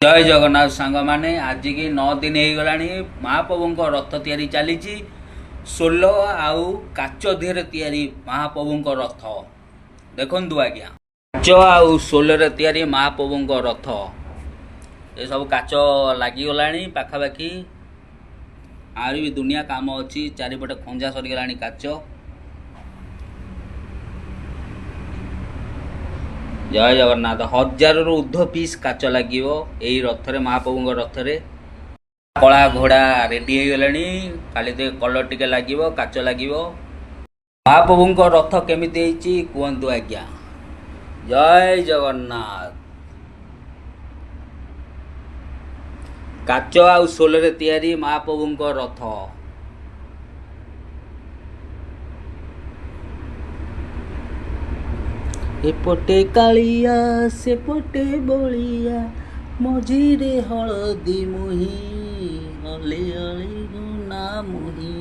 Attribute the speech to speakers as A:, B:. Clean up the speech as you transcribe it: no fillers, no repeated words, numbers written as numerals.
A: ଜୟ ଜଗନ୍ନାଥ ସାଙ୍ଗମାନେ, ଆଜିକି 9 ଦିନ ହେଇଗଲାଣି, ମହାପ୍ରଭୁଙ୍କ ରଥ ତିଆରି ଚାଲିଛି। ସୋଲ ଆଉ କାଚ ଦେହରେ ତିଆରି ମହାପ୍ରଭୁଙ୍କ ରଥ। ଦେଖନ୍ତୁ ଆଜ୍ଞା, କାଚ ଆଉ ସୋଲରେ ତିଆରି ମହାପ୍ରଭୁଙ୍କ ରଥ। ଏସବୁ କାଚ ଲାଗିଗଲାଣି ପାଖାପାଖି, ଆହୁରି ବି ଦୁନିଆ କାମ ଅଛି। ଚାରିପଟେ ଖଞ୍ଜା ସରିଗଲାଣି କାଚ। ଜୟ ଜଗନ୍ନାଥ। 1000ରୁ ଉର୍ଦ୍ଧ୍ୱ ପିସ୍ କାଚ ଲାଗିବ ଏଇ ରଥରେ, ମହାପ୍ରଭୁଙ୍କ ରଥରେ। କଳା ଘୋଡ଼ା ରେଡି ହେଇଗଲାଣି, ଖାଲି ଟିକେ କଲର ଟିକେ ଲାଗିବ, କାଚ ଲାଗିବ। ମହାପ୍ରଭୁଙ୍କ ରଥ କେମିତି ହେଇଛି କୁହନ୍ତୁ ଆଜ୍ଞା। ଜୟ ଜଗନ୍ନାଥ। କାଚ ଆଉ ସୋଲରେ ତିଆରି ମହାପ୍ରଭୁଙ୍କ ରଥ। ଏପଟେ କାଳିଆ, ସେପଟେ ବଳିଆ, ମଝିରେ ହଳଦୀ ମୁହିଁ, ଅଲି ଅଳି ଗୁନା ମୁହିଁ।